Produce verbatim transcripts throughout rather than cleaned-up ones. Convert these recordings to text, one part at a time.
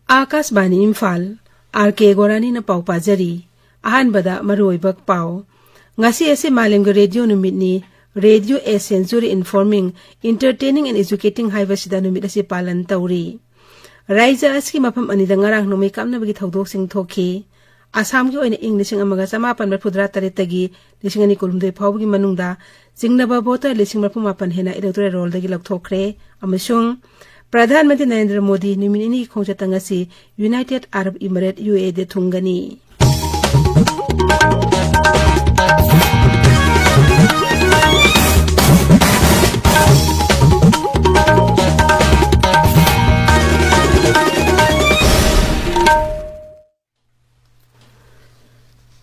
ꯑꯥꯀꯥꯁꯕꯥꯅꯤ Imphal, R ꯀꯦ ꯒꯣꯔꯥꯅꯤꯅ ꯄꯥꯎ ꯄꯥꯖꯔꯤ꯫ ꯑꯍꯥꯟꯕꯗ ꯃꯔꯨꯑꯣꯏꯕ ꯄꯥꯎ꯫ ꯉꯁꯤ ꯑꯁꯤ ꯃꯥꯂꯦꯝꯒꯤ ꯔꯦꯗꯤꯑꯣ ꯅꯨꯃꯤꯠꯅꯤ꯫ Radio a Century Informing, Entertaining and Educating ꯍꯥꯏꯕꯁꯤꯗ ꯅꯨꯃꯤꯠ ꯑꯁꯤ ꯄꯥꯂꯟ ꯇꯧꯔꯤ꯫ ꯔꯥꯏꯖ꯭ꯌ ꯑꯁꯤꯒꯤ ꯃꯐꯝ ꯑꯅꯤꯗ ꯉꯔꯥꯡ ꯅꯣꯡꯃꯩ ꯀꯥꯞꯅꯕꯒꯤ ꯊꯧꯗꯣꯛꯁꯤꯡ ꯊꯣꯛꯈꯤ꯫ ꯑꯁꯥꯝꯒꯤ ꯑꯣꯏꯅ ꯏꯪ ꯂꯤꯁꯤꯡ ꯑꯃꯒ ꯆꯃꯥꯄꯟ ꯃꯔꯤꯐꯨꯇꯔꯥ ꯇꯔꯦꯠꯇꯒꯤ ꯂꯤꯁꯤꯡ ꯑꯅꯤ ꯀꯨꯟꯍꯨꯝꯗꯣꯏ ꯐꯥꯎꯕꯒꯤ ꯃꯅꯨꯡꯗ ꯆꯤꯡꯅꯕ voter ꯂꯤꯁꯤꯡ ꯃꯔꯤꯐꯨ ꯃꯥꯄꯟ ꯍꯦꯟꯅ electoral rollꯗꯒꯤ ꯂꯧꯊꯣꯛꯈ꯭ꯔꯦ ꯑꯃꯁꯨꯡ ꯄ꯭ꯔꯙꯥꯟ ꯃꯟꯇ꯭ꯔꯤ ꯅꯔꯦꯟꯗ꯭ꯔ ꯃꯣꯗꯤ ꯅꯨꯃꯤꯠ ꯅꯤꯅꯤꯒꯤ ꯈꯣꯡꯆꯠꯇ ꯉꯁꯤ United Arab Emirates, UAEꯗ ꯊꯨꯡꯒꯅꯤ꯫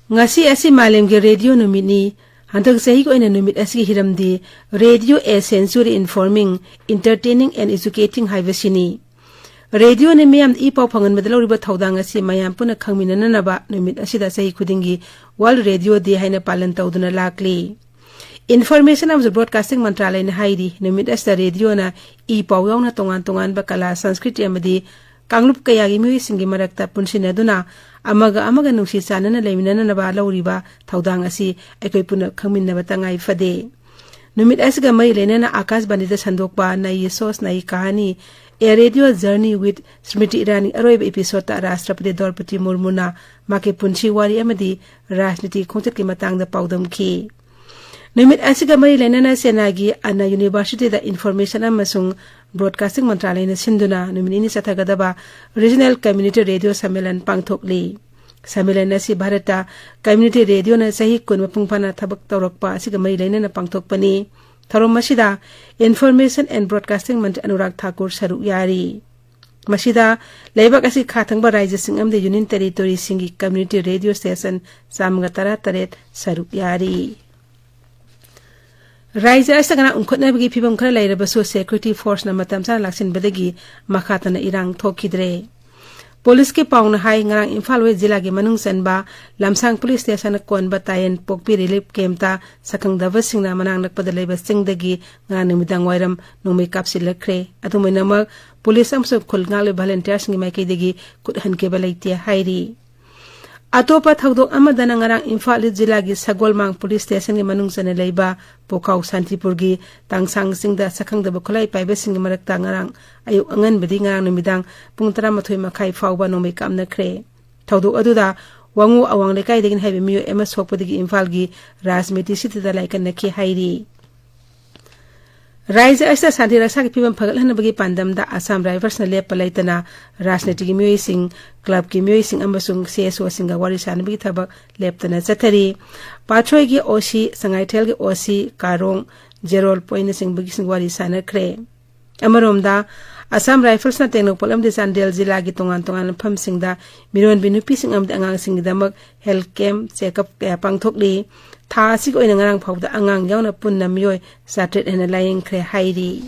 ꯉꯁꯤ ꯑꯁꯤ ꯃꯥꯂꯦꯝꯒꯤ ꯔꯦꯗꯤꯑꯣ ꯅꯨꯃꯤꯠꯅꯤ꯫ ꯍꯟꯗꯛ ꯆꯍꯤꯒꯤ ꯑꯣꯏꯅ ꯅꯨꯃꯤꯠ ꯑꯁꯤꯒꯤ ꯍꯤꯔꯝꯗꯤ Radio a Century Informing, Entertaining and Educating ꯍꯥꯏꯕꯁꯤꯅꯤ꯫ ꯔꯦꯗꯤꯑꯣꯅ ꯃꯤꯌꯥꯝꯗ ꯏ ꯄꯥꯎ ꯐꯪꯍꯟꯕꯗ ꯂꯧꯔꯤꯕ ꯊꯧꯗꯥꯡ ꯑꯁꯤ ꯃꯌꯥꯝ ꯄꯨꯟꯅ ꯈꯪꯃꯤꯟꯅꯅꯅꯕ ꯅꯨꯃꯤꯠ ꯑꯁꯤꯗ ꯆꯍꯤ ꯈꯨꯗꯤꯡꯒꯤ World Radio Day ꯍꯥꯏꯅ ꯄꯥꯂꯟ ꯇꯧꯗꯨꯅ ꯂꯥꯛꯂꯤ꯫ Information ꯑꯃꯁꯨꯡ Broadcasting ꯃꯟꯇ꯭ꯔꯥꯂꯌꯅ ꯍꯥꯏꯔꯤ, ꯅꯨꯃꯤꯠ ꯑꯁꯤꯗ ꯔꯦꯗꯤꯑꯣꯅ ꯏ ꯄꯥꯎ ꯌꯥꯎꯅ ꯇꯣꯉꯥꯟ ꯇꯣꯉꯥꯟꯕ ꯀꯂꯥ, ꯁꯪꯁꯀ꯭ꯔꯤꯇꯤ ꯑꯃꯗꯤ ꯀꯥꯡꯂꯨꯞ ꯀꯌꯥꯒꯤ ꯃꯤꯑꯣꯏꯁꯤꯡꯒꯤ ꯃꯔꯛꯇ ꯄꯨꯟꯁꯤꯟꯅꯗꯨꯅ ꯑꯃꯒ ꯑꯃꯒ ꯅꯨꯡꯁꯤ ꯆꯥꯟꯅꯅ ꯂꯩꯃꯤꯟꯅꯅꯕ ꯂꯧꯔꯤꯕ ꯊꯧꯗꯥꯡ ꯑꯁꯤ ꯑꯩꯈꯣꯏ ꯄꯨꯟꯅ ꯈꯪꯃꯤꯟꯅꯕ ꯇꯉꯥꯏ ꯐꯗꯦ꯫ ꯅꯨꯃꯤꯠ ꯑꯁꯤꯒ ꯃꯔꯤ ꯂꯩꯅꯅ ꯑꯥꯀꯥꯁꯕꯥꯅꯤꯗ ꯁꯟꯗꯣꯛꯄ ꯅꯌꯦ sauce ꯅꯌꯦ ꯀꯍꯥꯅꯤ, A Radio Journey with Smriti Irani ꯑꯔꯣꯏꯕ episodeꯇ ꯔꯥꯁꯇ꯭ꯔꯄꯇꯤ ꯗ꯭ꯔꯧꯄꯗꯤ ꯃꯨꯔꯃꯨꯅ ꯃꯍꯥꯛꯀꯤ ꯄꯨꯟꯁꯤ ꯋꯥꯔꯤ ꯑꯃꯗꯤ ꯔꯥꯖꯅꯤꯇꯤ ꯈꯣꯡꯆꯠꯀꯤ ꯃꯇꯥꯡꯗ ꯄꯥꯎꯗꯝꯈꯤ꯫ ꯅꯨꯃꯤꯠ ꯑꯁꯤꯒ ꯃꯔꯤ ꯂꯩꯅꯅ ꯆꯦꯟꯅꯥꯏꯒꯤ ꯑꯟꯅꯥ ꯌꯨꯅꯤꯚꯔꯁꯤꯇꯤꯗ Information ꯑꯃꯁꯨꯡ Broadcasting ꯃꯟꯇ꯭ꯔꯥꯂꯌꯅ ꯁꯤꯟꯗꯨꯅ ꯅꯨꯃꯤꯠ ꯅꯤꯅꯤ ꯆꯠꯊꯒꯗꯕ Regional Community Radio Sammelan ꯄꯥꯡꯊꯣꯛꯂꯤ꯫ Sammelan ꯑꯁꯤ ꯚꯥꯔꯠꯇ community radioꯅ ꯆꯍꯤ ꯀꯨꯟ ꯃꯄꯨꯡ ꯐꯥꯅ ꯊꯕꯛ ꯇꯧꯔꯛꯄ ꯑꯁꯤꯒ ꯃꯔꯤ ꯂꯩꯅꯅ ꯄꯥꯡꯊꯣꯛꯄꯅꯤ꯫ ꯊꯧꯔꯝ ꯑꯁꯤꯗ Information and Broadcasting ꯃꯟꯇ꯭ꯔꯤ ꯑꯅꯨꯔꯥꯒ ꯊꯥꯀꯨꯔ ꯁꯔꯨꯛ ꯌꯥꯔꯤ꯫ ꯃꯁꯤꯗ ꯂꯩꯕꯥꯛ ꯑꯁꯤ ꯈꯥ ꯊꯪꯕ ꯔꯥꯖ꯭ꯌꯁꯤꯡ ꯑꯃꯗꯤ Union Territoryꯁꯤꯡꯒꯤ community radio station ꯆꯥꯝꯃꯒ ꯇꯔꯥꯇꯔꯦꯠ ꯁꯔꯨꯛ ꯌꯥꯔꯤ꯫ ꯔꯥꯖ꯭ꯌ ꯑꯁꯤꯗ ꯉꯔꯥꯡ ꯎꯪꯈꯠꯅꯕꯒꯤ ꯐꯤꯚꯝ ꯈꯔ ꯂꯩꯔꯕꯁꯨ security forceꯅ ꯃꯇꯝ ꯆꯥꯅ ꯂꯥꯛꯁꯤꯟꯕꯗꯒꯤ ꯃꯈꯥ ꯇꯥꯅ ꯏꯔꯥꯡ ꯊꯣꯛꯈꯤꯗ꯭ꯔꯦ꯫ ꯄꯨꯂꯤꯁꯀꯤ ꯄꯥꯎꯅ ꯍꯥꯏ, ꯉꯔꯥꯡ ꯏꯝꯐꯥꯜ ꯋꯦꯁ ꯖꯤꯂꯥꯒꯤ ꯃꯅꯨꯡ ꯆꯟꯕ ꯂꯝꯁꯥꯡ ꯄꯨꯂꯤꯁ ꯁ꯭ꯇꯦꯁꯟꯅ ꯀꯣꯟꯕ ꯇꯥꯌꯦꯟ ꯄꯣꯛꯄꯤ ꯔꯤꯂꯤꯐ ꯀꯦꯝꯞꯇ ꯁꯛꯈꯪꯗꯕꯁꯤꯡꯅ ꯃꯅꯥꯛ ꯅꯛꯄꯗ ꯂꯩꯕ ꯆꯤꯡꯗꯒꯤ ꯉꯔꯥꯡ ꯅꯨꯃꯤꯗꯥꯡ ꯋꯥꯏꯔꯝ ꯅꯣꯡꯃꯩ ꯀꯥꯞꯁꯤꯜꯂꯛꯈ꯭ꯔꯦ꯫ ꯑꯗꯨꯝ ꯑꯣꯏꯅꯃꯛ, ꯄꯨꯂꯤꯁ ꯑꯃꯁꯨꯡ ꯈꯨꯜ ꯉꯥꯛꯂꯤꯕ ꯚꯣꯂꯨꯟꯇꯤꯌꯥꯔꯁꯤꯡꯒꯤ ꯃꯥꯏꯀꯩꯗꯒꯤ ꯈꯨꯠ ꯍꯟꯈꯤꯕ ꯂꯩꯇꯦ ꯍꯥꯏꯔꯤ꯫ ꯑꯇꯣꯞꯄ ꯊꯧꯗꯣꯛ ꯑꯃꯗꯅ ꯉꯔꯥꯡ ꯏꯝꯐꯥꯜ ꯏꯁ ꯖꯤꯂꯥꯒꯤ ꯁꯒꯣꯜꯃꯥꯡ ꯄꯨꯂꯤꯁ ꯁ꯭ꯇꯦꯁꯟꯒꯤ ꯃꯅꯨꯡ ꯆꯟꯅ ꯂꯩꯕ ꯄꯣꯈꯥꯎ ꯁꯥꯟꯇꯤꯄꯨꯔꯒꯤ ꯇꯥꯡꯁꯥꯡ ꯆꯤꯡꯗ ꯁꯛꯈꯪꯗꯕ ꯈꯨꯠꯂꯥꯏ ꯄꯥꯏꯕꯁꯤꯡꯒꯤ ꯃꯔꯛꯇ ꯉꯔꯥꯡ ꯑꯌꯨꯛ ꯑꯉꯟꯕꯗꯤ ꯉꯔꯥꯡ ꯅꯨꯃꯤꯗꯥꯡ ꯄꯨꯡ ꯇꯔꯥꯃꯥꯊꯣꯏ ꯃꯈꯥꯏ ꯐꯥꯎꯕ ꯅꯣꯡꯃꯩ ꯀꯥꯞꯅꯈ꯭ꯔꯦ꯫ ꯊꯧꯗꯣꯛ ꯑꯗꯨꯗ ꯋꯥꯉꯨ ꯑꯋꯥꯡ ꯂꯩꯀꯥꯏꯗꯒꯤꯅ ꯍꯥꯏꯕ ꯃꯤꯑꯣꯏ ꯑꯃ ꯁꯣꯛꯄꯗꯒꯤ ꯏꯝꯐꯥꯜꯒꯤ ꯔꯥꯖꯃꯤꯇꯤ ꯁꯤꯇꯤꯗ ꯂꯥꯏꯀꯠꯅꯈꯤ ꯍꯥꯏꯔꯤ꯫ ꯔꯥꯏꯖ꯭ꯌ ꯑꯁꯤꯗ ꯁꯥꯟꯇꯤ ꯔꯛꯁꯥꯒꯤ ꯐꯤꯕꯝ ꯐꯒꯠꯍꯟꯅꯕꯒꯤ ꯄꯥꯟꯗꯝꯗ ꯑꯁꯥꯝ ꯔꯥꯏꯐꯜꯁꯅ ꯂꯦꯞꯄ ꯂꯩꯇꯅ ꯔꯥꯖꯅꯤꯇꯤꯒꯤ ꯃꯤꯑꯣꯏꯁꯤꯡ, ꯀ꯭ꯂꯕꯀꯤ ꯃꯤꯑꯣꯏꯁꯤꯡ ꯑꯃꯁꯨꯡ ꯁꯤ ꯑꯦꯁ ꯑꯣꯁꯤꯡꯒ ꯋꯥꯔꯤ ꯁꯥꯅꯕꯒꯤ ꯊꯕꯛ ꯂꯦꯞꯇꯅ ꯆꯠꯊꯔꯤ꯫ ꯄꯥꯠꯁꯣꯏꯒꯤ ꯑꯣ ꯁꯤ, ꯁꯉꯥꯏꯊꯦꯜꯒꯤ ꯑꯣ ꯁꯤ, ꯀꯥꯔꯣꯡ, ꯖꯦꯔꯣꯜ ꯄꯣꯏꯟꯅꯆꯤꯡꯕꯒꯤꯁꯤꯡ ꯋꯥꯔꯤ ꯁꯥꯅꯈ꯭ꯔꯦ꯫ ꯑꯃꯔꯣꯝꯗ, ꯑꯁꯥꯝ ꯔꯥꯏꯐꯜꯁꯅ ꯇꯦꯡꯅꯧꯄꯜ ꯑꯃꯗꯤ ꯆꯥꯟꯗꯦꯜ ꯖꯤꯂꯥꯒꯤ ꯇꯣꯉꯥꯟ ꯇꯣꯉꯥꯟꯕ ꯃꯐꯝꯁꯤꯡꯗ ꯃꯤꯔꯣꯟꯕꯤ ꯅꯨꯄꯤꯁꯤꯡ ꯑꯃꯗꯤ ꯑꯉꯥꯡꯁꯤꯡꯒꯤꯗꯃꯛ ꯍꯦꯜꯊ ꯀꯦꯝꯞ, ꯆꯦꯛꯑꯞ ꯀꯌꯥ ꯄꯥꯡꯊꯣꯛꯂꯤ꯫ ꯊꯥ ꯑꯁꯤꯒꯤ ꯑꯣꯏꯅ ꯉꯔꯥꯡ ꯐꯥꯎꯕꯗ ꯑꯉꯥꯡ ꯌꯥꯎꯅ ꯄꯨꯟꯅ ꯃꯤꯑꯣꯏ ꯆꯥꯇ꯭ꯔꯦꯠ ꯍꯦꯟꯅ ꯂꯥꯌꯦꯡꯈ꯭ꯔꯦ ꯍꯥꯏꯔꯤ꯫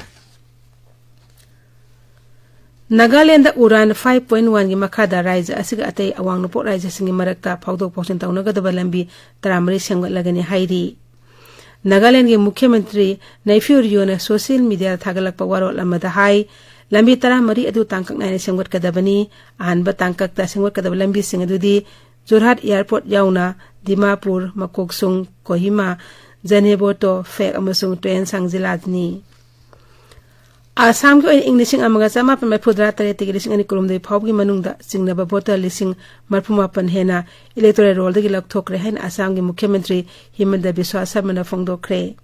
ꯅꯥꯒꯥꯂꯦꯟꯗ ꯎꯔꯥꯟ ꯐꯥꯏꯚ ꯄꯣꯏꯟ ꯋꯥꯟꯒꯤ ꯃꯈꯥꯗ ꯔꯥꯏꯖ꯭ꯌ ꯑꯁꯤꯒ ꯑꯇꯩ ꯑꯋꯥꯡ ꯅꯣꯡꯄꯣꯛ ꯔꯥꯏꯖ꯭ꯌꯁꯤꯡꯒꯤ ꯃꯔꯛꯇ ꯐꯥꯎꯗꯣꯛ ꯐꯥꯎꯖꯤꯟ ꯇꯧꯅꯒꯗꯕ ꯂꯝꯕꯤ ꯇꯔꯥꯃꯔꯤ ꯁꯦꯝꯒꯠꯂꯒꯅꯤ ꯍꯥꯏꯔꯤ꯫ ꯅꯥꯒꯥꯂꯦꯟꯒꯤ ꯃꯨꯈ꯭ꯌ ꯃꯟꯇ꯭ꯔꯤ ꯅꯩꯐꯤꯌꯨ ꯔꯤꯌꯣꯅ ꯁꯣꯁꯤꯌꯦꯜ ꯃꯤꯗꯤꯌꯥꯗ ꯊꯥꯒꯠꯂꯛꯄ ꯋꯥꯔꯣꯜ ꯑꯃꯗ ꯍꯥꯏ, ꯂꯝꯕꯤ ꯇꯔꯥꯃꯔꯤ ꯑꯗꯨ ꯇꯥꯡꯀꯛ ꯅꯥꯏꯅ ꯁꯦꯝꯒꯠꯀꯗꯕꯅꯤ꯫ ꯑꯍꯥꯟꯕ ꯇꯥꯡꯀꯛꯇ ꯁꯦꯝꯒꯠꯀꯗꯕ ꯂꯝꯕꯤꯁꯤꯡ ꯑꯗꯨꯗꯤ ꯖꯣꯔꯍꯥꯠ ꯑꯦꯌꯔꯄꯣꯔꯠ ꯌꯥꯎꯅ ꯗꯤꯃꯥꯄꯨꯔ, ꯃꯀꯣꯛꯁꯨꯡ, ꯀꯣꯍꯤꯃꯥ, ꯖꯅꯦꯕꯣꯇꯣ, ꯐꯦꯛ ꯑꯃꯁꯨꯡ ꯇꯨꯌꯦꯟꯁꯥꯡ ꯖꯤꯂꯥꯗꯅꯤ꯫ ꯑꯁꯥꯝꯒꯤ ꯑꯣꯏꯅ ꯏꯪ ꯂꯤꯁꯤꯡ ꯑꯃꯒ ꯆꯃꯥꯄꯟ ꯃꯔꯤꯐꯨꯇꯔꯥ ꯇꯔꯦꯠꯇꯒꯤ ꯂꯤꯁꯤꯡ ꯑꯅꯤ ꯀꯨꯟꯍꯨꯝꯗꯣꯏ ꯐꯥꯎꯕꯒꯤ ꯃꯅꯨꯡꯗ ꯆꯤꯡꯅꯕ ꯚꯣꯇꯔ ꯂꯤꯁꯤꯡ ꯃꯔꯤꯐꯨ ꯃꯥꯄꯟ ꯍꯦꯟꯅ ꯏꯂꯦꯛꯇꯣꯔꯦꯜ ꯔꯣꯜꯗꯒꯤ ꯂꯧꯊꯣꯛꯈ꯭ꯔꯦ ꯍꯥꯏꯅ ꯑꯁꯥꯝꯒꯤ ꯃꯨꯈ꯭ꯌ ꯃꯟꯇ꯭ꯔꯤ ꯍꯤꯃꯟꯇ ꯕꯤꯁ꯭ꯋꯥ ꯁꯔꯃꯅ ꯐꯣꯡꯗꯣꯛꯈ꯭ꯔꯦ꯫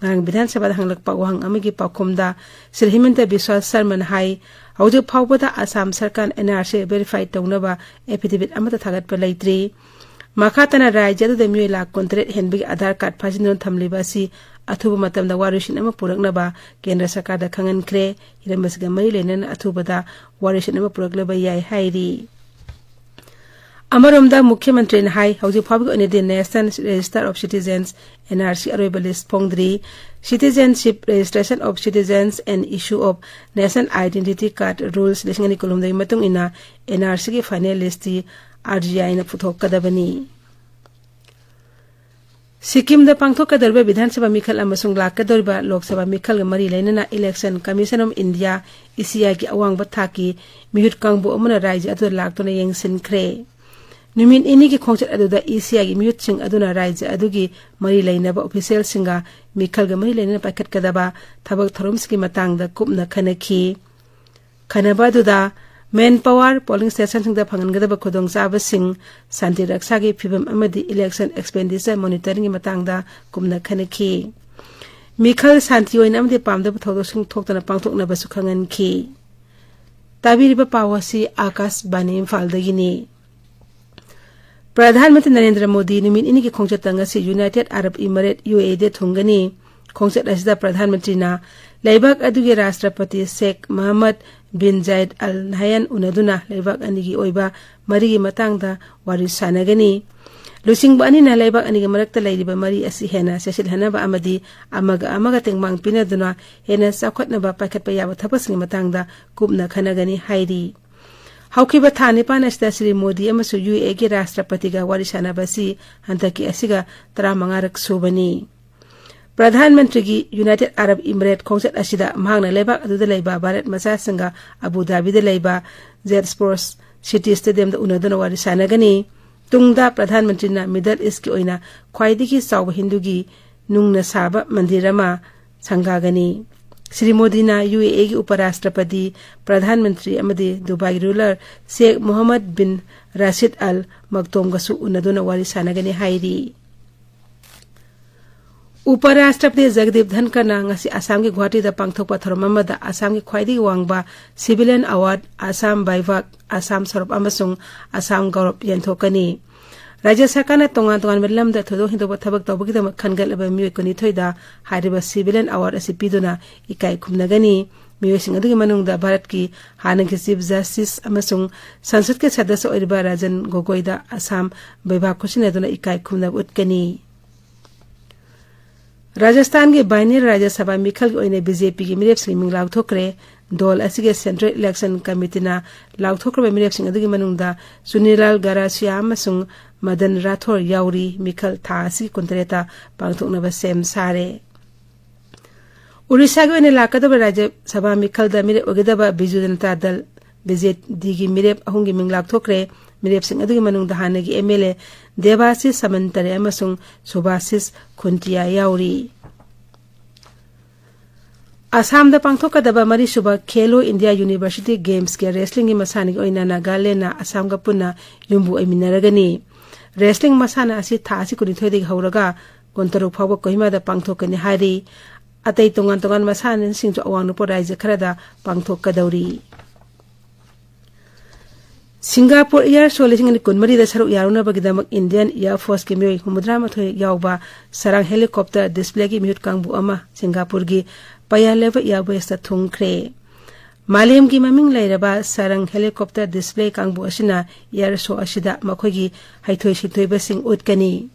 ꯉꯔꯥꯡ ꯕꯤꯙꯥꯟ ꯁꯚꯥꯗ ꯍꯪꯂꯛꯄ ꯋꯥꯍꯪ ꯑꯃꯒꯤ ꯄꯥꯎꯈꯨꯝꯗ ꯁ꯭ꯔꯤ ꯍꯤꯃꯟꯇ ꯕꯤꯁ꯭ꯋꯥ ꯁꯔꯃꯅ ꯍꯥꯏ, ꯍꯧꯖꯤꯛ ꯐꯥꯎꯕꯗ ꯑꯁꯥꯝ ꯁꯔꯀꯥꯔꯅ ꯑꯦꯟ ꯑꯥꯔ ꯁꯤ ꯚꯦꯔꯤꯐꯥꯏ ꯇꯧꯅꯕ ꯑꯦꯐꯤꯗꯦꯚꯤꯠ ꯑꯃꯠꯇ ꯊꯥꯒꯠꯄ ꯂꯩꯇ꯭ꯔꯤ꯫ ꯃꯈꯥ ꯇꯥꯅ ꯔꯥꯖ꯭ꯌ ꯑꯗꯨꯗ ꯃꯤꯑꯣꯏ ꯂꯥꯈ ꯀꯨꯟꯇꯔꯦꯠ ꯍꯦꯟꯕꯒꯤ ꯑꯥꯙꯥꯔ ꯀꯥꯔꯗ ꯐꯥꯖꯤꯟꯗꯨꯅ ꯊꯝꯂꯤꯕ ꯑꯁꯤ ꯑꯊꯨꯕ ꯃꯇꯝꯗ ꯋꯥꯔꯣꯏꯁꯤꯟ ꯑꯃ ꯄꯨꯔꯛꯅꯕ ꯀꯦꯟꯗ꯭ꯔ ꯁꯔꯀꯥꯔꯗ ꯈꯪꯍꯟꯈ꯭ꯔꯦ꯫ ꯍꯤꯔꯝ ꯑꯁꯤꯒ ꯃꯔꯤ ꯂꯩꯅꯅ ꯑꯊꯨꯕꯗ ꯋꯥꯔꯣꯏꯁꯤꯟ ꯑꯃ ꯄꯨꯔꯛꯂꯕ ꯌꯥꯏ ꯍꯥꯏꯔꯤ꯫ ꯑꯃꯔꯣꯝꯗ ꯃꯨꯈ꯭ꯌ ꯃꯟꯇ꯭ꯔꯤꯅ ꯍꯥꯏ, ꯍꯧꯖꯤꯛ ꯐꯥꯎꯕꯒꯤ ꯑꯣꯏꯅꯗꯤ National Register of Citizens, N R C, ꯑꯔꯣꯏꯕ ꯂꯤꯁ ꯐꯣꯡꯗ꯭ꯔꯤ꯫ Citizenship, Registration of Citizens and Issue of National Identity Card Rules ꯂꯤꯁꯤꯡ ꯑꯅꯤ ꯀꯨꯟꯍꯨꯝꯗꯣꯏꯒꯤ ꯃꯇꯨꯡ ꯏꯟꯅ N R Cꯒꯤ ꯐꯥꯏꯅꯦꯜ ꯂꯤꯁꯇꯤ R G Iꯅ ꯄꯨꯊꯣꯛꯀꯗꯕꯅꯤ꯫ ꯁꯤꯛꯀꯤꯝꯗ ꯄꯥꯡꯊꯣꯛꯀꯗꯧꯔꯤꯕ ꯕꯤꯙꯥꯟ ꯁꯚꯥ ꯃꯤꯈꯜ ꯑꯃꯁꯨꯡ ꯂꯥꯛꯀꯗꯧꯔꯤꯕ ꯂꯣꯛ ꯁꯚꯥ ꯃꯤꯈꯜꯒ ꯃꯔꯤ ꯂꯩꯅꯅ Election Commission of India, ꯏꯁꯤꯌꯥꯒꯤ ꯑꯋꯥꯡꯕ ꯊꯥꯛꯀꯤ ꯃꯤꯍꯨꯠ ꯀꯥꯡꯕꯨ ꯑꯃꯅ ꯔꯥꯖ꯭ꯌ ꯑꯗꯨꯗ ꯂꯥꯛꯇꯨꯅ ꯌꯦꯡꯁꯤꯟꯈ꯭ꯔꯦ꯫ ꯅꯨꯃꯤꯠ ꯅꯤꯅꯤꯒꯤ ꯈꯣꯡꯆꯠ ꯑꯗꯨꯗ ꯏꯁꯤꯌꯥꯒꯤ ꯃꯤꯍꯨꯠꯁꯤꯡ ꯑꯗꯨꯅ ꯔꯥꯖ꯭ꯌ ꯑꯗꯨꯒꯤ ꯃꯔꯤ ꯂꯩꯅꯕ ꯑꯣꯐꯤꯁꯤꯌꯦꯜꯁꯤꯡꯒ ꯃꯤꯈꯜꯒ ꯃꯔꯤ ꯂꯩꯅꯅ ꯄꯥꯏꯈꯠꯀꯗꯕ ꯊꯕꯛ ꯊꯧꯔꯝꯁꯤꯡꯒꯤ ꯃꯇꯥꯡꯗ ꯀꯨꯞꯅ ꯈꯟꯅꯈꯤ꯫ ꯈꯟꯅꯕ ꯑꯗꯨꯗ manpower, polling stationꯁꯤꯡꯗ ꯐꯪꯍꯟꯒꯗꯕ ꯈꯨꯗꯣꯡꯆꯥꯕꯁꯤꯡ, ꯁꯥꯟꯇꯤ ꯔꯛꯁꯥꯒꯤ ꯐꯤꯚꯝ ꯑꯃꯗꯤ election expenditure monitoringꯒꯤ ꯃꯇꯥꯡꯗ ꯀꯨꯞꯅ ꯈꯟꯅꯈꯤ꯫ ꯃꯤꯈꯜ ꯁꯥꯟꯇꯤ ꯑꯣꯏꯅ ꯑꯃꯗꯤ ꯄꯥꯝꯗꯕ ꯊꯧꯗꯣꯛꯁꯤꯡ ꯊꯣꯛꯇꯅ ꯄꯥꯡꯊꯣꯛꯅꯕꯁꯨ ꯈꯪꯍꯟꯈꯤ꯫ ꯇꯥꯕꯤꯔꯤꯕ ꯄꯥꯎ ꯑꯁꯤ ꯑꯥꯀꯥꯁꯕꯥꯅꯤ ꯏꯝꯐꯥꯜꯗꯒꯤꯅꯤ꯫ ꯄ꯭ꯔꯙꯥꯟ ꯃꯟꯇ꯭ꯔꯤ ꯅꯔꯦꯟꯗ꯭ꯔ ꯃꯣꯗꯤ ꯅꯨꯃꯤꯠ ꯅꯤꯅꯤꯒꯤ ꯈꯣꯡꯆꯠꯇ ꯉꯁꯤ United Arab Emirates, UAEꯗ ꯊꯨꯡꯒꯅꯤ꯫ ꯈꯣꯡꯆꯠ ꯑꯁꯤꯗ ꯄ꯭ꯔꯙꯥꯟ ꯃꯟꯇ꯭ꯔꯤꯅ ꯂꯩꯕꯥꯛ ꯑꯗꯨꯒꯤ ꯔꯥꯁꯇ꯭ꯔꯄꯇꯤ ꯁꯦꯈ ꯃꯍꯃꯗ ꯕꯤꯟ ꯖꯥꯌꯦꯗ ꯑꯜ ꯅꯍꯌꯥꯟ ꯎꯅꯗꯨꯅ ꯂꯩꯕꯥꯛ ꯑꯅꯤꯒꯤ ꯑꯣꯏꯕ ꯃꯔꯤꯒꯤ ꯃꯇꯥꯡꯗ ꯋꯥꯔꯤ ꯁꯥꯟꯅꯒꯅꯤ꯫ ꯂꯨꯆꯤꯡꯕ ꯑꯅꯤꯅ ꯂꯩꯕꯥꯛ ꯑꯅꯤꯒꯤ ꯃꯔꯛꯇ ꯂꯩꯔꯤꯕ ꯃꯔꯤ ꯑꯁꯤ ꯍꯦꯟꯅ ꯆꯦꯠꯁꯤꯜꯍꯟꯅꯕ ꯑꯃꯗꯤ ꯑꯃꯒ ꯑꯃꯒ ꯇꯦꯡꯕꯥꯡ ꯄꯤꯅꯗꯨꯅ ꯍꯦꯟꯅ ꯆꯥꯎꯈꯠꯅꯕ ꯄꯥꯏꯈꯠꯄ ꯌꯥꯕ ꯊꯕꯛꯁꯤꯡꯒꯤ ꯃꯇꯥꯡꯗ ꯀꯨꯞꯅ ꯈꯟꯅꯒꯅꯤ ꯍꯥꯏꯔꯤ꯫ ꯍꯧꯈꯤꯕ ꯊꯥ ꯅꯤꯄꯥꯟ ꯑꯁꯤꯗ ꯁ꯭ꯔꯤ ꯃꯣꯗꯤ ꯑꯃꯁꯨꯡ UAEꯒꯤ ꯔꯥꯁꯇ꯭ꯔꯄꯇꯤꯒ ꯋꯥꯔꯤ ꯁꯥꯟꯅꯕ ꯑꯁꯤ ꯍꯟꯗꯛꯀꯤ ꯑꯁꯤꯒ ꯇꯔꯥꯃꯉꯥꯔꯛ ꯁꯨꯕꯅꯤ꯫ ꯄ꯭ꯔꯙꯥꯟ ꯃꯟꯇ꯭ꯔꯤꯒꯤ United Arab Emirates ꯈꯣꯡꯆꯠ ꯑꯁꯤꯗ ꯃꯍꯥꯛꯅ ꯂꯩꯕꯥꯛ ꯑꯗꯨꯗ ꯂꯩꯕ ꯚꯥꯔꯠ ꯃꯆꯥꯁꯤꯡꯒ ꯑꯕꯨ ꯙꯥꯕꯤꯗ ꯂꯩꯕ Jet Sports City Stadiumꯗ ꯎꯅꯗꯨꯅ ꯋꯥꯔꯤ ꯁꯥꯟꯅꯒꯅꯤ꯫ ꯇꯨꯡꯗ ꯄ꯭ꯔꯙꯥꯟ ꯃꯟꯇ꯭ꯔꯤꯅ Middle Eastꯀꯤ ꯑꯣꯏꯅ ꯈ꯭ꯋꯥꯏꯗꯒꯤ ꯆꯥꯎꯕ ꯍꯤꯟꯗꯨꯒꯤ ꯅꯨꯡꯅ ꯁꯥꯕ ꯃꯟꯗꯤꯔ ꯑꯃ ꯁꯪꯒꯥꯒꯅꯤ꯫ ꯁ꯭ꯔꯤ ꯃꯣꯗꯤꯅ UAEꯒꯤ ꯎꯄ ꯔꯥꯁꯇ꯭ꯔꯄꯇꯤ, ꯄ꯭ꯔꯙꯥꯟ ꯃꯟꯇ꯭ꯔꯤ ꯑꯃꯗꯤ ꯗꯨꯕꯥꯏ ꯔꯨꯂꯔ ꯁꯦꯈ ꯃꯣꯍꯝꯃꯗ ꯕꯤꯟ ꯔꯥꯁꯤꯗ ꯑꯜ ꯃꯛꯇꯣꯝꯒꯁꯨ ꯎꯅꯗꯨꯅ ꯋꯥꯔꯤ ꯁꯥꯟꯅꯒꯅꯤ ꯍꯥꯏꯔꯤ꯫ ꯎꯄ ꯔꯥꯁꯇ꯭ꯔꯄꯇꯤ ꯖꯒꯗꯤꯞ ꯙꯟꯀꯔꯅ ꯉꯁꯤ ꯑꯁꯥꯝꯒꯤ ꯒꯨꯋꯥꯍꯥꯇꯤꯗ ꯄꯥꯡꯊꯣꯛꯄ ꯊꯧꯔꯝ ꯑꯃꯗ ꯑꯁꯥꯝꯒꯤ ꯈ꯭ꯋꯥꯏꯗꯒꯤ ꯋꯥꯡꯕ civilian award, ꯑꯁꯥꯝ ꯕꯥꯏꯚꯥꯒ, ꯑꯁꯥꯝ ꯁꯧꯔꯚ ꯑꯃꯁꯨꯡ ꯑꯁꯥꯝ ꯒꯧꯔꯕ ꯌꯦꯟꯊꯣꯛꯀꯅꯤ꯫ ꯔꯥꯖ꯭ꯌ ꯁꯔꯀꯥꯔꯅ ꯇꯣꯉꯥꯟ ꯇꯣꯉꯥꯟꯕ ꯂꯝꯗ ꯊꯣꯏꯗꯣꯛ ꯍꯦꯟꯗꯣꯛꯄ ꯊꯕꯛ ꯇꯧꯕꯒꯤꯗꯃꯛ ꯈꯟꯒꯠꯂꯕ ꯃꯤꯑꯣꯏ ꯀꯨꯟꯅꯤꯊꯣꯏꯗ ꯍꯥꯏꯔꯤꯕ civilian award ꯑꯁꯤ ꯄꯤꯗꯨꯅ ꯏꯀꯥꯏ ꯈꯨꯝꯅꯒꯅꯤ꯫ ꯃꯤꯑꯣꯏꯁꯤꯡ ꯑꯗꯨꯒꯤ ꯃꯅꯨꯡꯗ ꯚꯥꯔꯠꯀꯤ ꯍꯥꯟꯅꯒꯤ ꯆꯤꯐ ꯖꯁꯇꯤꯁ ꯑꯃꯁꯨꯡ ꯁꯪꯁꯠꯀꯤ ꯁꯗꯁ꯭ꯌ ꯑꯣꯏꯔꯤꯕ ꯔꯟꯖꯟ ꯒꯣꯒꯣꯏꯗ ꯑꯁꯥꯝ ꯕꯩꯕꯥꯛ ꯈꯨꯠꯁꯤꯟꯅꯗꯨꯅ ꯏꯀꯥꯏ ꯈꯨꯝꯅꯕ ꯎꯠꯀꯅꯤ꯫ ꯔꯥꯖꯁꯊꯥꯟꯒꯤ ꯕꯥꯏꯅꯦꯔ ꯔꯥꯖ꯭ꯌ ꯁꯚꯥ ꯃꯤꯈꯜꯒꯤ ꯑꯣꯏꯅ ꯕꯤ ꯖꯦ ꯄꯤꯒꯤ ꯃꯤꯔꯦꯞꯁꯤꯡꯒꯤ ꯃꯤꯡ ꯂꯥꯎꯊꯣꯛꯈ꯭ꯔꯦ꯫ ꯗꯣꯜ ꯑꯁꯤꯒꯤ ꯁꯦꯟꯇ꯭ꯔꯦꯜ ꯏꯂꯦꯛꯁꯟ ꯀꯃꯤꯇꯤꯅ ꯂꯥꯎꯊꯣꯛꯈ꯭ꯔꯕ ꯃꯤꯔꯦꯞꯁꯤꯡ ꯑꯗꯨꯒꯤ ꯃꯅꯨꯡꯗ ꯆꯨꯅꯤꯂꯥꯜ ꯒꯔꯥꯁꯤꯌꯥ ꯑꯃꯁꯨꯡ ꯃꯗꯟ ꯔꯥꯊꯣꯔ ꯌꯥꯎꯔꯤ꯫ ꯃꯤꯈꯜ ꯊꯥ ꯑꯁꯤꯒꯤ ꯀꯨꯟꯇꯔꯦꯠꯇ ꯄꯥꯡꯊꯣꯛꯅꯕ ꯁꯦꯝ ꯁꯥꯔꯦ꯫ ꯑꯣꯔꯤꯁꯥꯒꯤ ꯑꯣꯏꯅ ꯂꯥꯛꯀꯗꯕ ꯔꯥꯖ꯭ꯌ ꯁꯚꯥ ꯃꯤꯈꯜꯗ ꯃꯤꯔꯦꯞ ꯑꯣꯏꯒꯗꯕ ꯕꯤꯖꯨ ꯖꯅꯇꯥ ꯗꯜ, ꯕꯤ ꯖꯦ ꯗꯤꯒꯤ ꯃꯤꯔꯦꯞ ꯑꯍꯨꯝꯒꯤ ꯃꯤꯡ ꯂꯥꯎꯊꯣꯛꯈ꯭ꯔꯦ꯫ ꯃꯤꯔꯦꯞꯁꯤꯡ ꯑꯗꯨꯒꯤ ꯃꯅꯨꯡꯗ ꯍꯥꯟꯅꯒꯤ ꯑꯦꯝ ꯑꯦꯜ ꯑꯦ ꯗꯦꯕꯥꯁꯤꯁ ꯁꯃꯟꯇꯔꯦ ꯑꯃꯁꯨꯡ ꯁꯨꯚꯥꯁꯤꯁ ꯈꯨꯟꯇꯤꯌꯥ ꯌꯥꯎꯔꯤ꯫ ꯑꯁꯥꯝꯗ ꯄꯥꯡꯊꯣꯛꯀꯗꯕ ꯃꯔꯤꯁꯨꯕ ꯈꯦꯂꯣ ꯏꯟꯗꯤꯌꯥ ꯌꯨꯅꯤꯚꯔꯁꯤꯇꯤ ꯒꯦꯝꯁꯀꯤ ꯔꯦꯁꯂꯤꯡꯒꯤ ꯃꯁꯥꯟꯅꯒꯤ ꯑꯣꯏꯅ ꯅꯥꯒꯥꯂꯦꯟꯅ ꯑꯁꯥꯝꯒ ꯄꯨꯟꯅ ꯌꯨꯝꯕꯨ ꯑꯣꯏꯃꯤꯟꯅꯔꯒꯅꯤ꯫ ꯔꯦꯁꯂꯤꯡ ꯃꯁꯥꯟꯅ ꯑꯁꯤ ꯊꯥ ꯑꯁꯤ ꯀꯨꯟꯅꯤꯊꯣꯏꯗꯒꯤ ꯍꯧꯔꯒ ꯀꯨꯟꯇꯔꯨꯛ ꯐꯥꯎꯕ ꯀꯣꯍꯤꯃꯥꯗ ꯄꯥꯡꯊꯣꯛꯀꯅꯤ ꯍꯥꯏꯔꯤ꯫ ꯑꯇꯩ ꯇꯣꯉꯥꯟ ꯇꯣꯉꯥꯟꯕ ꯃꯁꯥꯟꯅꯁꯤꯡꯁꯨ ꯑꯋꯥꯡ ꯅꯣꯡꯄꯣꯛ ꯔꯥꯖ꯭ꯌ ꯈꯔꯗ ꯄꯥꯡꯊꯣꯛꯀꯗꯧꯔꯤ꯫ ꯁꯤꯡꯒꯥꯄꯨꯔ ꯏꯌꯥꯔ ꯁꯣ ꯂꯤꯁꯤꯡ ꯑꯅꯤ ꯀꯨꯟꯃꯔꯤꯗ ꯁꯔꯨꯛ ꯌꯥꯔꯨꯅꯕꯒꯤꯗꯃꯛ ꯏꯟꯗꯤꯌꯟ ꯏꯌꯥꯔ ꯐꯣꯔꯁꯀꯤ ꯃꯤꯑꯣꯏ ꯍꯨꯝꯐꯨꯇꯔꯥꯃꯥꯊꯣꯏ ꯌꯥꯎꯕ ꯁꯔꯪ ꯍꯦꯂꯤꯀꯣꯞꯇꯔ ꯗꯤꯁꯄ꯭ꯂꯦꯒꯤ ꯃꯤꯍꯨꯠ ꯀꯥꯡꯕꯨ ꯑꯃ ꯁꯤꯡꯒꯥꯄꯨꯔꯒꯤ ꯄꯌꯥ ꯂꯦꯕ ꯏꯌꯥꯔꯕꯦꯁꯇ ꯊꯨꯡꯈ꯭ꯔꯦ꯫ ꯃꯥꯂꯦꯝꯒꯤ ꯃꯃꯤꯡ ꯂꯩꯔꯕ ꯁꯔꯪ ꯍꯦꯂꯤꯀꯣꯞꯇꯔ ꯗꯤꯁꯄ꯭ꯂꯦ ꯀꯥꯡꯕꯨ ꯑꯁꯤꯅ ꯏꯌꯥꯔ ꯁꯣ ꯑꯁꯤꯗ ꯃꯈꯣꯏꯒꯤ ꯍꯩꯊꯣꯏ ꯁꯤꯡꯊꯣꯏꯕꯁꯤꯡ ꯎꯠꯀꯅꯤ꯫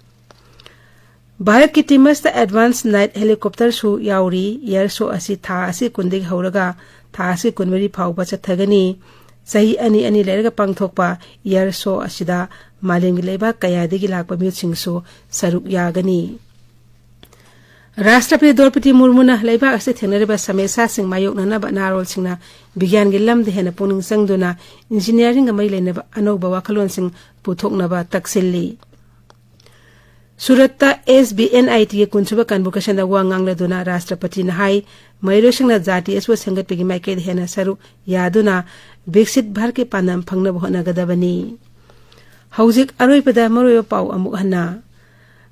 ꯚꯥꯔꯠꯀꯤ ꯇꯤꯝ ꯑꯁꯤꯗ ꯑꯦꯗꯚꯥꯟꯁ ꯅꯥꯏꯠ ꯍꯦꯂꯤꯀꯣꯞꯇꯔꯁꯨ ꯌꯥꯎꯔꯤ꯫ ꯏꯌꯥꯔ ꯁꯣ ꯑꯁꯤ ꯊꯥ ꯑꯁꯤ ꯀꯨꯟꯗꯒꯤ ꯍꯧꯔꯒ ꯊꯥ ꯑꯁꯤ ꯀꯨꯟꯃꯔꯤ ꯐꯥꯎꯕ ꯆꯠꯊꯒꯅꯤ꯫ ꯆꯍꯤ ꯑꯅꯤ ꯑꯅꯤ ꯂꯩꯔꯒ ꯄꯥꯡꯊꯣꯛꯄ ꯏꯌꯥꯔ ꯁꯣ ꯑꯁꯤꯗ ꯃꯥꯂꯦꯝꯒꯤ ꯂꯩꯕꯥꯛ ꯀꯌꯥꯗꯒꯤ ꯂꯥꯛꯄ ꯃꯤꯑꯣꯏꯁꯤꯡꯁꯨ ꯁꯔꯨꯛ ꯌꯥꯒꯅꯤ꯫ ꯔꯥꯁꯇ꯭ꯔꯄꯇꯤ ꯗ꯭ꯔꯧꯄꯗꯤ ꯃꯨꯔꯃꯨꯅ ꯂꯩꯕꯥꯛ ꯑꯁꯤꯗ ꯊꯦꯡꯅꯔꯤꯕ ꯁꯃꯁ꯭ꯌꯥꯁꯤꯡ ꯃꯥꯌꯣꯛꯅꯅꯕ ꯅꯍꯥꯔꯣꯜꯁꯤꯡꯅ ꯕꯤꯒ꯭ꯌꯥꯟꯒꯤ ꯂꯝꯗ ꯍꯦꯟꯅ ꯄꯨꯛꯅꯤꯡ ꯆꯪꯗꯨꯅ ꯏꯟꯖꯤꯅꯤꯌꯥꯔꯤꯡꯒ ꯃꯔꯤ ꯂꯩꯅꯕ ꯑꯅꯧꯕ ꯋꯥꯈꯜꯂꯣꯟꯁꯤꯡ ꯄꯨꯊꯣꯛꯅꯕ ꯇꯛꯁꯤꯜꯂꯤ꯫ ꯁꯨꯔꯠꯇ ꯑꯦꯁ ꯕꯤ ꯑꯦꯟ ꯑꯥꯏ ꯇꯤꯒꯤ ꯀꯨꯟꯁꯨꯕ ꯀꯟꯚꯣꯀꯦꯁꯟꯗ ꯋꯥ ꯉꯥꯡꯂꯗꯨꯅ ꯔꯥꯁꯇ꯭ꯔꯄꯇꯤꯅ ꯍꯥꯏ, ꯃꯍꯩꯔꯣꯏꯁꯤꯡꯅ ꯖꯥꯇꯤ ꯑꯁꯤꯕꯨ ꯁꯦꯝꯒꯠꯄꯒꯤ ꯃꯥꯏꯀꯩꯗ ꯍꯦꯟꯅ ꯁꯔꯨꯛ ꯌꯥꯗꯨꯅ ꯕꯤꯛꯁꯤꯠ ꯚꯥꯔꯠꯀꯤ ꯄꯥꯟꯗꯝ ꯐꯪꯅꯕ ꯍꯣꯠꯅꯒꯗꯕꯅꯤ꯫ ꯍꯧꯖꯤꯛ ꯑꯔꯣꯏꯕꯗ ꯃꯔꯨꯑꯣꯏꯕ ꯄꯥꯎ ꯑꯃꯨꯛ ꯍꯟꯅ꯫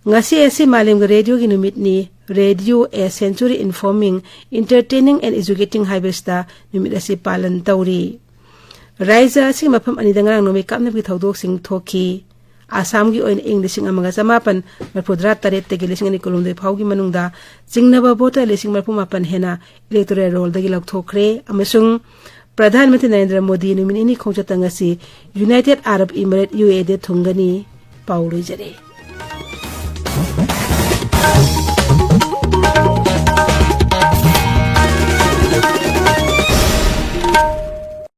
ꯉꯁꯤ ꯑꯁꯤ ꯃꯥꯂꯦꯝꯒꯤ ꯔꯦꯗꯤꯑꯣꯒꯤ ꯅꯨꯃꯤꯠꯅꯤ꯫ Radio, a century informing, entertaining and educating ꯍꯥꯏꯕꯁꯤꯗ ꯅꯨꯃꯤꯠ ꯑꯁꯤ ꯄꯥꯂꯟ ꯇꯧꯔꯤ꯫ ꯔꯥꯏꯖ ꯑꯁꯤꯒꯤ ꯃꯐꯝ ꯑꯅꯤꯗ ꯉꯔꯥꯡ ꯅꯣꯡꯃꯩ ꯀꯥꯞꯅꯕꯒꯤ ꯊꯧꯗꯣꯛꯁꯤꯡ ꯊꯣꯛꯈꯤ꯫ ꯑꯁꯥꯝꯒꯤ ꯑꯣꯏꯅ ꯏꯪ ꯂꯤꯁꯤꯡ ꯑꯃꯒ ꯆꯃꯥꯄꯟ ꯃꯔꯤꯐꯨꯇꯔꯥ ꯇꯔꯦꯠꯇꯒꯤ ꯂꯤꯁꯤꯡ ꯑꯅꯤ ꯀꯨꯟꯍꯨꯝꯗꯣꯏ ꯐꯥꯎꯒꯤ ꯃꯅꯨꯡꯗ ꯆꯤꯡꯅꯕ ꯚꯣꯇꯔ ꯂꯤꯁꯤꯡ ꯃꯔꯤꯐꯨ ꯃꯥꯄꯟ ꯍꯦꯟꯅ ꯏꯂꯦꯛꯇꯣꯔꯦꯜ ꯔꯣꯜꯗꯒꯤ ꯂꯧꯊꯣꯛꯈ꯭ꯔꯦ ꯑꯃꯁꯨꯡ ꯄ꯭ꯔꯙꯥꯟ ꯃꯟꯇ꯭ꯔꯤ ꯅꯔꯦꯟꯗ꯭ꯔ ꯃꯣꯗꯤ ꯅꯨꯃꯤꯠ ꯅꯤꯅꯤ ꯈꯣꯡꯆꯠꯇ ꯉꯁꯤ ꯌꯨꯅꯥꯏꯇꯦꯗ ꯑꯔꯕ ꯏꯃꯤꯔꯦꯠ, ꯌꯨ ꯑꯦ ꯏꯗ ꯊꯨꯡꯒꯅꯤ꯫ ꯄꯥꯎ ꯂꯣꯏꯖꯔꯦ꯫